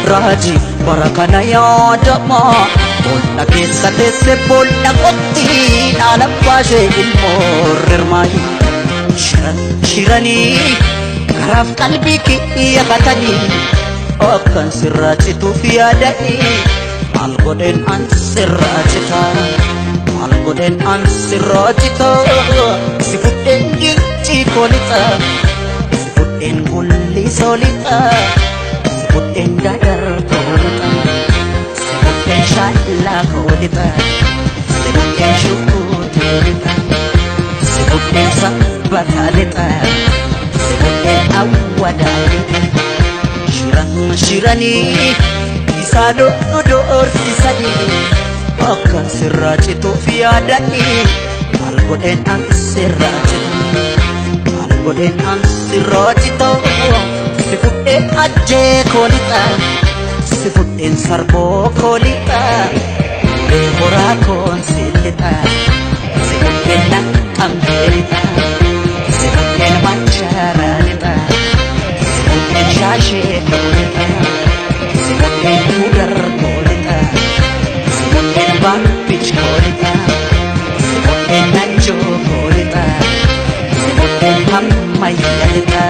Raji barakana yaadama bolla keessa teesse bolla qotti dhaala baashee ilmoo rirmaayi shiran shiranii karaaf qalbii kiyya katanii akkan sirraa cituuf yaadanii maal godheen an sirraa cita maal godheen an sirraa cita si fudheen gincii koolixa si fudheen gullisoo lixa. Sifudheen dadar koolixa, sifudheen shaallaa koolixa, sifudheen shukuutee lixa, sifudheen sabbataa lixa, sifudheen awwadaa lixa. Shiran shiranii isaan doorsisanii akkan sirraa cituuf yaadanii maal godheen an sirraa citu maal godheen an sirraa citu. Sifudheen ajjee koolixa, sifudheen sarboo koolixa, ulee horaa koonsee lixa, sifudheen naqqamtee lixa, sifudheen manchaaraa lixa, sifudheen shaashee koolixa, sifudheen mudar koolixa, sifudheen baabbich koolixa, sifudheen najjoo koolixa, sifudheen hammayya lixa.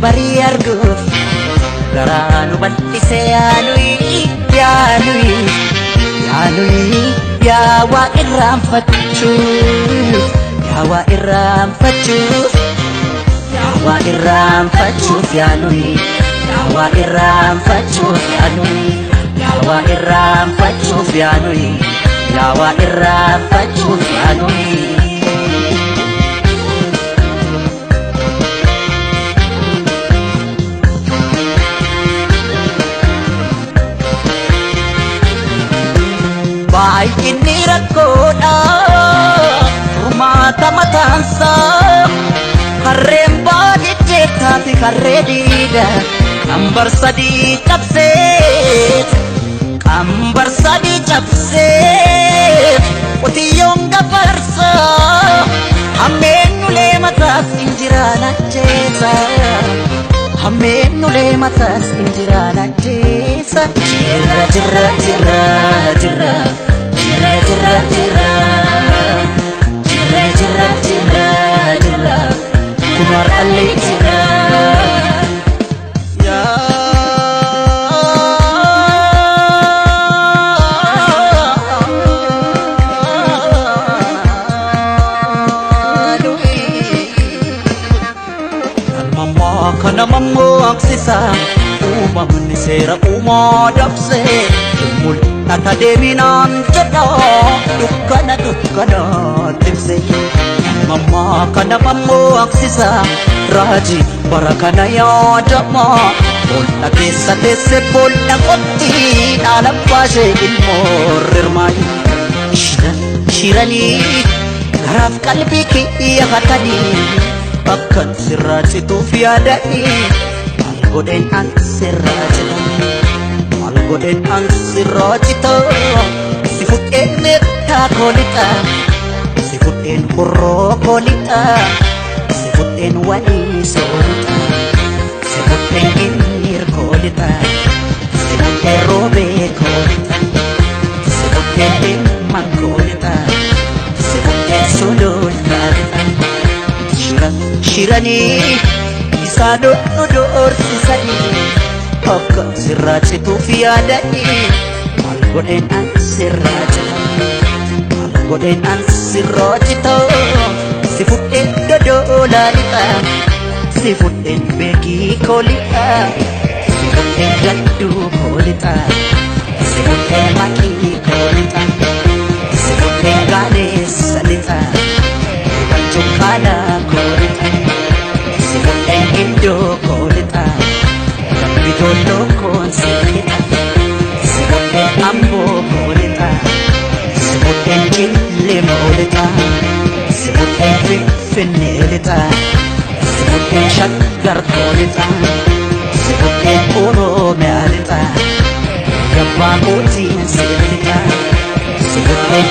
Barii arguuf garaa nu bal'ise yaanuyi yaanuyi yaanuyi yaa waa irraanfachuuf yaa waa irraanfachuuf yaa waa irraanfachuuf yaanuyi yaa waa irraanfachuuf yaanuyi yaa waa irraanfachuuf yaanuyi yaa waa irraanfachuuf yaanuyi. Baay'inni rakkoodha furmaata mataansaa. Harreen baadiyyaa taate harree diida qambar sadii cabsee, qambar sadii cabsee qotiyyoon gafarsaa. Hammeen ulee mataas injiraan ajjeesa. Hammeen ulee mataas injiraan ajjeesa. Jirra jirra jirra jirra jirra jirra jirra jirra jirra jirra jirra kun har'allee jira. Kana mammaksisa uumamni seera uumaa dabsee mul'ata deeminaan jedha dukkana dukkana ibse. Mammaa kana mammaksisa raajii bara kana yaadama boolla keessa teesse boolla qotti dhaala baashee ilmoo rirmaayi. Shiran shiranii garaaf qalbii kiyya hatanii akkan sirraa cituuf yaadanii maal godheen an sirraa cita, maal godheen an sirraa cita. Si fudheen meettaa koo lixa, si fudheen horroo koo lixa, si fudheen walii soo lixa, si fudheen ginniir koo lixa, si fudheen roobee koo lixa, si fudheen dhimman koo lixa, si fudheen sulultaa lixa. Shiran shiranii isaan nu doorsisanii akka sirraa cituuf yaadanii maal godheen an sirraa cita, maal godheen an sirraa cita. Si fudheen dodoolaa lixa, si fudheen beekii koo lixa, si fudheen gadduu koo lixa, si fudheen maqii koo lixa, si fudheen gaaleessa lixa, Cuqqaala koo lixa, si fudheen gindoo koo lixa, gambitooloo koon si lixa, si fudheen amboo koo lixa, si fudheen jillimoo lixa, si fudheen finfinnee lixa, si fudheen shaggar koo lixa, si fudheen oromiyaa lixa, gabbaa kootiin si lixa, si fudheen